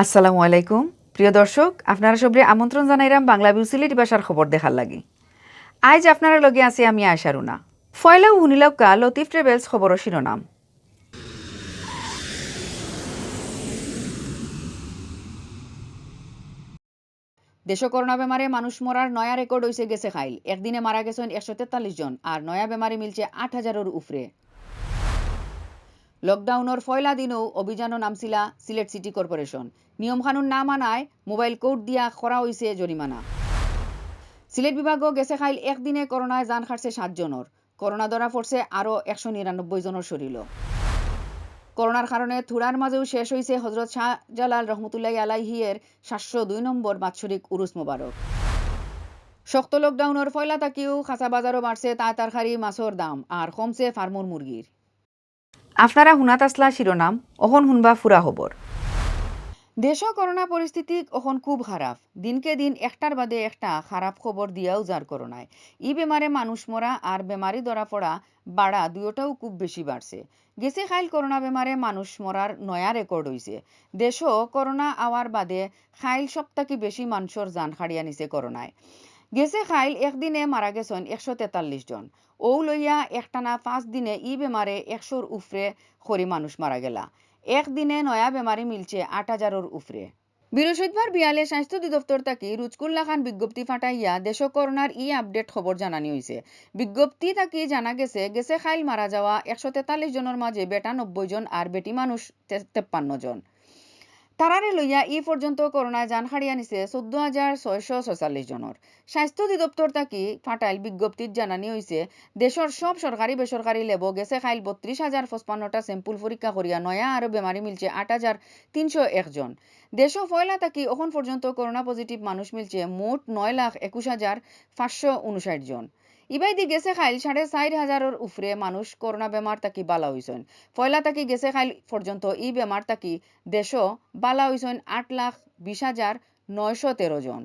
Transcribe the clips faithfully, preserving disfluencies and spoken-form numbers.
আসসালামু আলাইকুম। প্রিয় দর্শক, আপনারা সবরে আমন্ত্রণ জানাইরাম বাংলা ভিউ সিলেটি ভাষার খবর দেখার লাগি। আইজ আপনারার লগে আছি আমি আয়েশা রুনা। ফয়লাউ হুনিলাউক্কা লতিফ ট্রাভেলস খবরর শিরোনাম। দেশো করোনা বেমারে মানুষ মরার নয়া রেকর্ড অইছে গেছে কাইল। একদিনে মারা গেছইন একশো তেতাল্লিশ জন, আর নয়া বেমারি মিলছে আট হাজারর উফরে। লকডাউনর পয়লা দিনও অভিযানও নামছিলা সিলেট সিটি কর্পোরেশন। নিয়ম কানুন না মানায় মোবাইল কোর্ট দিয়া করা অইছে জরিমানা। সিলেট বিভাগও গেছে কাইল একদিনে করোনায় জান কাটছে সাত জনর। করোনা ধরা পড়ছে আরও একশো নিরানব্বই জনর শরীরও। করোনার কারণে থুড়ার মাঝেও শেষ অইছে হজরত শাহজালাল রহমতুল্লাহি আলাইহির সাতশো দুই নম্বর বাৎসরিক উরুস মোবারক। শক্ত লকডাউনর পয়লা থাকিও কাঁচা বাজারও বাড়ছে তায় তরকারি মাছর দাম, আর কমছে ফার্মর মুরগির। আপনারা হুনাত আছলা শিরোনাম, অখন হুনবা ফুরা খবর। দেশো করোনা পরিস্থিতি অখন খুব খারাপ। দিনকে দিন একটার বাদে একটা খারাপ খবর দিয়াউ যার করোনায়। ই বেমারে মানুষ মরা আর বেমারি ধরা পড়া বাড়া দুইওটাউ খুব বেশি বাড়ছে। গেছে কাইল করোনা বেমারে মানুষ মরার নয়া রেকর্ড অইছে। দেশো করোনা আওয়ার বাদে কাইল সব থাকি বেশি মানষর জান কাড়িয়া নিছে করোনায়। গেছে কাইল একদিনে মারা গেছইন একশো তেতাল্লিশ জন। অউ লইয়া একটানা পাঁচ দিনে ই বেমারে একশোর উফরে করি মানুষ মারা গেলা। একদিনে নয়া বেমারি মিলছে আট হাজারর উফরে। বৃহস্পতিবার বিয়ালে স্বাস্থ্য অধিদপ্তর থাকি রুজকুল্লা খান বিজ্ঞপ্তি ফাটাইয়া দেশো করোনার ই আপডেট খবর জানানি অইছে। বিজ্ঞপ্তি থাকি জানা গেছে, গেছে কাইল মারা যাওয়া একশো তেতাল্লিশ জনর মাঝে বেটা নব্বই জন আর বেটি মানুষ তে-, তেপ্পান্ন জন। তারারে লইয়া ই পর্যন্ত করোনায় জান কাড়িয়া নিছে চৌদ্দ হাজার ছয়শো ছয়চল্লিশ জনর। স্বাস্থ্য অধিদপ্তর থাকি ফাটাইল বিজ্ঞপ্তিত জানানি অইছে, দেশর সব সরকারি বেসরকারি ল্যাবো গেছে কাইল বত্রিশ হাজার পঁচপান্নটা স্যাম্পল পরীক্ষা করিয়া নয়া আরও বেমারি মিলছে আট হাজার তিনশো এক জন। দেশো পয়লা থাকি অখন পর্যন্ত করোনা পজিটিভ মানুষ মিলছে মোট নয় লাখ একুশ হাজার পাঁচশো ঊনষাট জন। ইবায়দি গেছে কাইল সাড়ে চাইর হাজারর উফরে মানুষ করোনা বেমার থাকি বালা অইছইন। পয়লা থাকি গেছে কাইল পর্যন্ত ই বেমার থাকি দেশো বালা অইছইন আট লাখ বিশ হাজার নয়শো তেরো জন।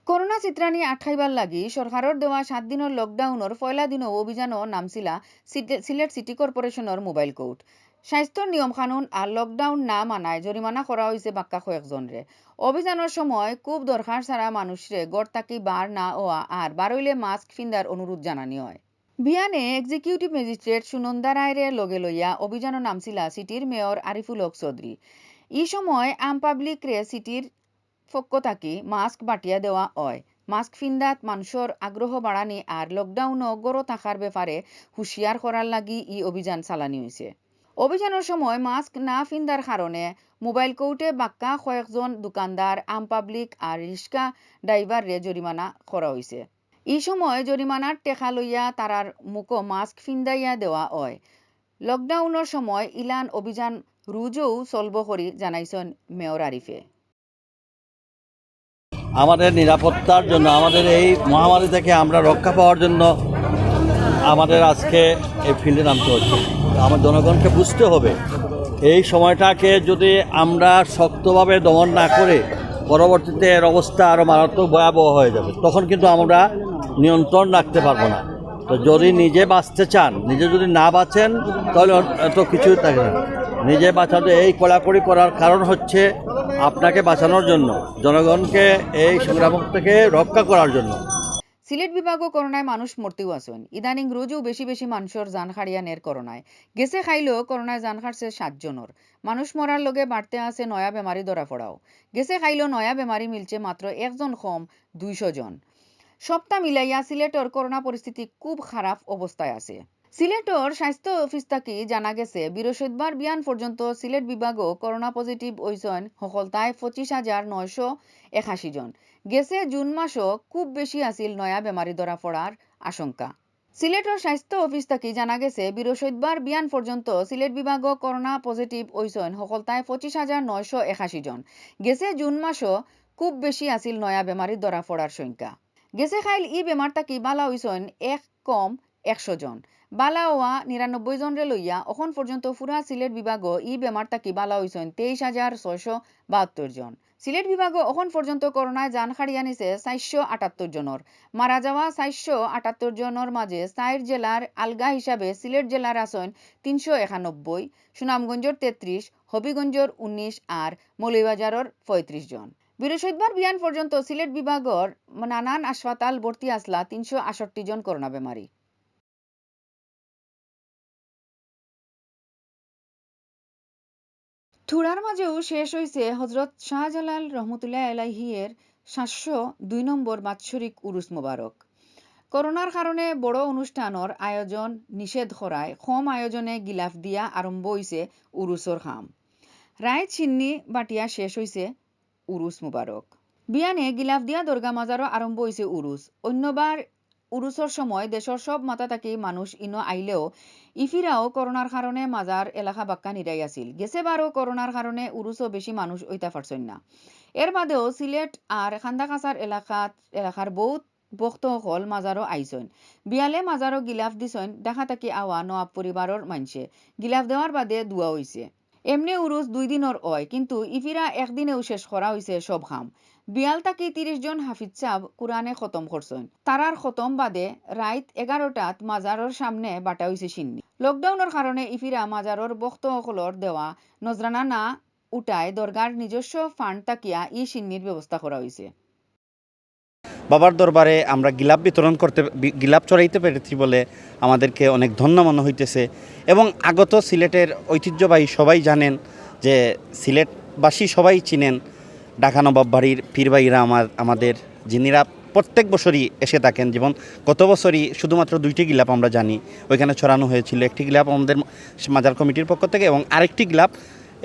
করোনা ছিতরানি আটকাইবার লাগি সরকারর দেওয়া সাত দিনর লকডাউনর পয়লা দিনও অভিযানও নামছিলা সিটে-, সিলেট সিটি কর্পোরেশনর মোবাইল কোর্ট। স্বাস্থ্যর নিয়ম কানুন আর লকডাউন না মানায় জরিমানা করা অইছে বাক্কা কয়েকজনরে। অভিযানর সময় খুব দরকার ছাড়া মানুষরে ঘর থাকি বার না অওয়া আর বার অইলে মাস্ক ফিন্দার অনুরোধ জানানি অয়। বিয়ানে এক্সিকিউটিভ ম্যাজিস্ট্রেট সুনন্দা রায়রে লগে লইয়া অভিযানও নামছিলা সিটির মেয়র আরিফুল হক চৌধুরী। ই সময় আম পাবলিকরে সিটির পক্ষ থাকি মাস্ক বাটিয়া দেওয়া অয়। মাস্ক ফিন্দাত মানষর আগ্রহ বাড়ানি আর লকডাউনও ঘরো থাকার ব্যাপারে হুঁশিয়ার করার লাগি ই অভিযান চালানি অইছে। অভিযানর সময় মাস্ক না ফিন্দার কারণে মোবাইল কোর্টে বাক্কা কয়েকজন দোকানদার, আম পাবলিক আর রিক্সা ড্রাইভাররে জরিমানা করা অইছে। ই সময় জরিমানার টেকা লইয়া তারার মুখো মাস্ক ফিন্দাইয়া দেওয়া অয়। লকডাউনর সময় ইলান অভিযান রুজও চলবো করি জানাইছইন মেয়র আরিফে। আমাদের নিরাপত্তার জন্য, আমাদের এই মহামারী থেকে আমরা রক্ষা পাওয়ার জন্য আমাদের আজকে এই ফিল্ডে নামতে হচ্ছে। আমার জনগণকে বুঝতে হবে, এই সময়টাকে যদি আমরা শক্তভাবে দমন না করে, পরবর্তীতে এর অবস্থা আরও মারাত্মক ভয়াবহ হয়ে যাবে, তখন কিন্তু আমরা নিয়ন্ত্রণ রাখতে পারবো না। তো যদি নিজে বাঁচতে চান, নিজে যদি না বাঁচেন, তাহলে অন-, তো কিছুই থাকে না। নিজে বাঁচাতে এই কড়াকড়ি করার কারণ হচ্ছে আপনাকে বাঁচানোর জন্য, জনগণকে এই সংক্রামক থেকে রক্ষা করার জন্য। সিলেট বিভাগও করোনায় মানুষ মরতেও আছইন। ইদানিং রোজও বেশি বেশি মানষর জান কাড়িয়া নের করোনায়। গেছে কাইলও করোনায় জান কাড়ছে সাত জনর। মানুষ মরার লগে বাড়তে আছে নয়া বেমারি ধরা পড়াও। গেছে কাইলও নয়া বেমারি মিলছে মাত্র একজন কম দুইশো জন। সপ্তাহ মিলাইয়া সিলেটর করোনা পরিস্থিতি খুব খারাপ অবস্থায় আছে। সিলেটর স্বাস্থ্য অফিস থাকি জানা গেছে, বৃহস্পতিবার বিয়ান পর্যন্ত সিলেট বিভাগও করোনা পজিটিভ অইছইন হকলতায় পঁচিশ হাজার নয়শো একাশি জন। গেছে জুন মাসও খুব বেশি আছিল নয়া বেমারি ধরা পড়ার আশঙ্কা। সিলেটর স্বাস্থ্য অফিস থাকি জানা গেছে, বৃহস্পতিবার বিয়ান পর্যন্ত সিলেট বিভাগও করোনা পজিটিভ অইছইন হকলতায় পঁচিশ হাজার নয়শো একাশি জন। গেছে জুন মাসও খুব বেশি আছিল নয়া বেমারি ধরা পড়ার সংখ্যা। গেছে কাইল ই বেমার থাকি বালা অইছইন এক কম একশো জন। বালা অওয়া নিরানব্বই জনরে লইয়া অখন পর্যন্ত পুরা সিলেট বিভাগও ই বেমার থাকি বালা অইছইন তেইশ হাজার ছয়শো বাহাত্তর জন। সিলেট বিভাগো অখন পর্যন্ত করোনায় জান কাড়িয়া নিছে চাইরশো আটাত্তর জনর। মারা যাওয়া চাইরশো আটাত্তর জনর মাঝে চাইর জেলার আলগা হিসাবে সিলেট জেলার আছইন তিনশো একানব্বই, সুনামগঞ্জর তেত্রিশ, হবিগঞ্জর উনিশ আর মৌলভীবাজারর পঁয়ত্রিশ জন। বৃহস্পতিবার বিয়ান পর্যন্ত সিলেট বিভাগর নানান হাসপাতাল ভর্তি আছলা তিনশো আটষট্টি জন করোনা বেমারি। থুড়ার মাঝেউ শেষ অইছে হজরত শাহজালাল রহমতুল্লাহ আলাইহি এর সাতশো দুই নম্বর বাৎসরিক উরুস মোবারক। করোনার কারণে বড় অনুষ্ঠানর আয়োজন নিষেধ করায় কম আয়োজনে গিলাফ দিয়া আরম্ভ অইছে উরুসর কাম। রাইত শিন্নি বাটিয়া শেষ অইছে উরুস মুবারক। বিয়ানে গিলাফদিয়া দরগা মাজারো আরম্ভ অইছে উরুস। অন্যবার উরুসর সময় দেশর সব মাথা থাকি মানুষ ইনো আইলেও ইফিরাও করোনার কারণে মাজার এলাকা বাক্কা নিরাই আছিল। গেছে বারও করোনার কারণে উরুসও বেশি মানুষ অইতা পারছইন না। এর বাদেও সিলেট আর খান্দাকাছার এলাকাত, এলাকার বউত ভক্ত অকল মাজারো আইছইন। বিয়ালে মাজারো গিলাফ দিছইন ঢাকা থাকি আওয়া নওয়াব পরিবারর মানষে। গিলাফ দেওয়ার বাদে দোয়া অইছে। এমনে উরুস দুই দিনর অয়, কিন্তু ইফিরা একদিনেউ শেষ করা অইছে সব কাম। বিয়াল থাকি তিরিশ জন হাফিজ সাব কুরআনে খতম করছইন। তারার খতম বাদে রাইত এগারোটাত মাজারর সামনে বাটা অইছে শিন্নি। লকডাউনর কারণে ইফিরা মাজারর ভক্ত অকলর দেওয়া নজরানা না উঠায় দরগার নিজস্ব ফান্ড থাকিয়া ই শিন্নির ব্যবস্থা করা অইছে। বাবার দরবারে আমরা গিলাপ বিতরণ করতে, বি-, গিলাপ চড়াইতে পেরেছি বলে আমাদেরকে অনেক ধন্য মনে হইতেছে। এবং আগত সিলেটের ঐতিহ্যবাহী সবাই জানেন যে সিলেটবাসী সবাই চিনেন ঢাকা নবাব বাড়ির পীর ভাইরা আমার, আমাদের যিনিরা প্রত্যেক বছরই এসে থাকেন। যেমন গত বছরই শুধুমাত্র দুইটি গিলাপ আমরা জানি ওইখানে ছড়ানো হয়েছিল। একটি গিলাপ আমাদের মাজার কমিটির পক্ষ থেকে এবং আরেকটি গিলাপ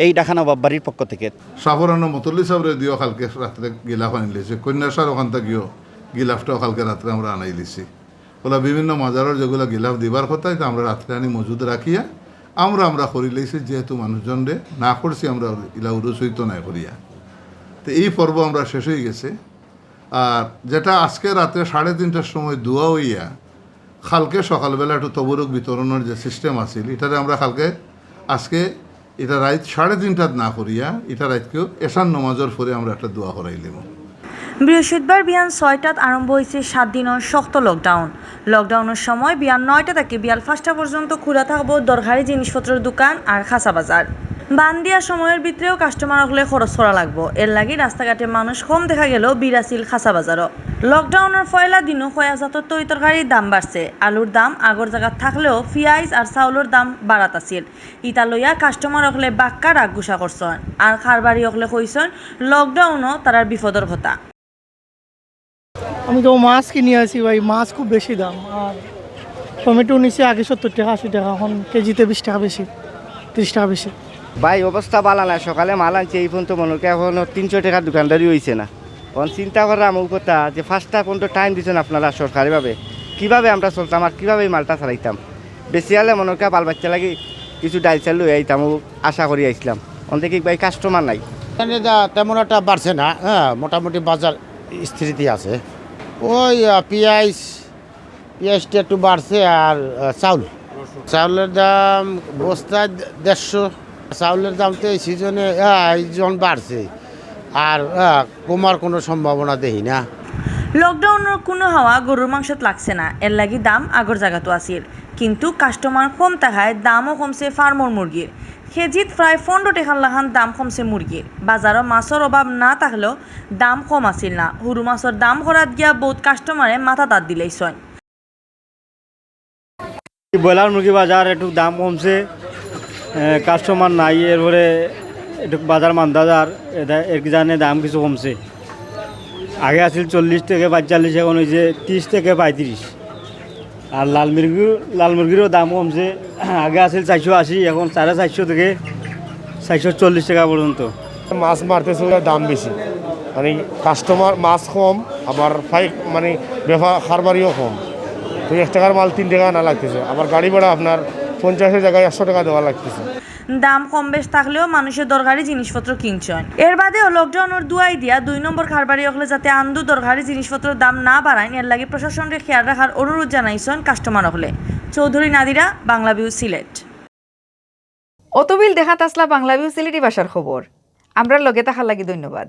এই ঢাকা নবাব বাড়ির পক্ষ থেকে। শাহপরানো মতল্লি সাবরে দিও কালকে রাত্রে গিলাফ আনিলিছি, কন্যাসার ওখান থাকিও গিলাফটাও কালকে রাত্রে আমরা আনাইলিছি। ওলা বিভিন্ন মাজারর যেগুলা গিলাফ দিবার কথা, ইতা আমরা রাত্রে আনি মজুদ রাখিয়া আমরা, আমরা করিলিছি, যেহেতু মানুষজনরে না করছি আমরা ইলা উরুস অইতো নায় করিয়া। তো এই পর্ব আমরা শেষ অইগেছে। আর যেটা আজকে রাত্রে সাড়ে তিনটার সময় দোয়া অইয়া কালকে সকালবেলা একটু তবরুক বিতরণর যে সিস্টেম আছিল, ইটারে আমরা কালকে, আজকে ইটা রাইত সাড়ে তিনটাত না করিয়া ইটা রাইতকেউ এশার নমাজর পরে আমরা একটা দোয়া করাইলিমু। বৃহস্পতিবার বিয়ান ছয়টাত আরম্ভ অইছে সাত দিনর শক্ত লকডাউন। লকডাউনর সময় বিয়ান নয়টা থাকি বিয়াল পাঁচটা পর্যন্ত খুলা থাকবো দরকারি জিনিসপত্রর দোকান আর খাসা বাজার। বান্দিয়া সময়র ভিতরেও কাস্টমার অকলে খরচ করা লাগবো, এরলাগি রাস্তাঘাটে মানুষ কম দেখা গেলেও ভিড় আছিল খাসা বাজারো। লকডাউনর পয়লা দিনও কয়া জাতর তরি তরকারির দাম বাড়ছে। আলুর দাম আগর জাগাত থাকলেও পিয়াইজ আর চাউলর দাম বাড়াত আছিল। ইতা লইয়া কাস্টমার অকলে বাক্কা রাগ গুসা করছইন, আর কারবারি অকলে কইছইন লকডাউনও তারার বিপদর কথা। আমি তো মাছ কিনি আছি ভাই, মাছ খুব বেশি দাম। আর টমেটো নিচে আগে সত্তর টাকা, আশি টাকা, এখন কেজিতে বিশ টাকা বেশি, তিরিশ টাকা বেশি। ভাই, অবস্থা বালা না। সকালে মাল আনছি, এই পর্যন্ত মনে হয় এখনো তিনশো টাকার দোকানদারি অইছে না। এখন চিন্তা করলাম ও কথা যে পাঁচটা পর্যন্ত টাইম দিছেন আপনারা সরকারিভাবে, কিভাবে আমরা চলতাম আর কিভাবে এই মালটা চালাইতাম? বেশি আলে মনে হয় বাল বাচ্চা লাগি কিছু ডাইল চাল লই আইতাম, ও আশা করি আইছিলাম। অন দেখি ভাই কাস্টমার নাই। এখানে যা তেমন একটা বাড়ছে না, হ্যাঁ, মোটামুটি বাজার স্থিতিতে আছে। ওই আহ, পিঁয়াজ, পিঁয়াজটা একটু বাড়ছে আর আহ, চাউল, চাউলের দাম বস্তায় দেড়শো। চাউলের দাম তো এই সিজনে আহ, এই জন বাড়ছে, আর আহ, কমার কোনো সম্ভাবনা দেখি না। লকডাউনর কোনো হাওয়া গরুর মাংসত লাগছে না, এরলাগি দাম আগর জাগাত আছিল। কিন্তু কাস্টমার কম থাকায় দামও কমছে ফার্মর মুরগির। কেজিত প্রায় পনেরো টাকার লাখান দাম কমছে মুরগির। বাজারো মাছর অভাব না থাকলেও দাম কম আছিল না। হুরু মাছর দাম করাত গিয়া বউত কাস্টমারে মাথাত আত দিলাইছইন। ব্রয়লার মুরগি বাজার একটু দাম কমছে, এ, কাস্টমার নাই, এরপরে একটু বাজার মান্দা যার, এটা এর কি জানে দাম কিছু কমছে। আগে আছিল চল্লিশ থেকে পঁয়তাল্লিশ, এখন অইছে তিরিশ থেকে পঁয়ত্রিশ। আর লাল মুরগি, লাল মুরগিরও দাম কমছে, আগে আছিল চারশো আশি, এখন সাড়ে চারশো থেকে চারশো চল্লিশ টাকা পর্যন্ত। মাছ মারতেছে ওরা দাম বেশি, মানে কাস্টমার মাছ কম, আবার ফাইক মানে বেপার কারবারিও কম। তো এক টাকার মাল তিন টাকা আনা লাগতেছে, আবার গাড়ি ভাড়া আপনার পঞ্চাশের জায়গায় একশো টাকা দেওয়া লাগতেছে। দাম কম বেশ থাকলেও মানুষে দরকারি জিনিসপত্র কিনছইন। এর বাদেও লকডাউনর দুয়াই দিয়া দুই নম্বর কারবারি অকলে যাতে আন্দু দরকারি জিনিসপত্রর দাম না বাড়াইন, এরলাগি প্রশাসনরে খেয়াল রাখার অনুরোধ জানাইছইন কাস্টমার অকলে। চৌধুরী নাদিরা, বাংলা ভিউ, সিলেট। অতবিল দেখাত আছলা বাংলা ভিউ সিলেটি ভাষার খবর। আমরার লগে থাকার লাগি ধন্যবাদ।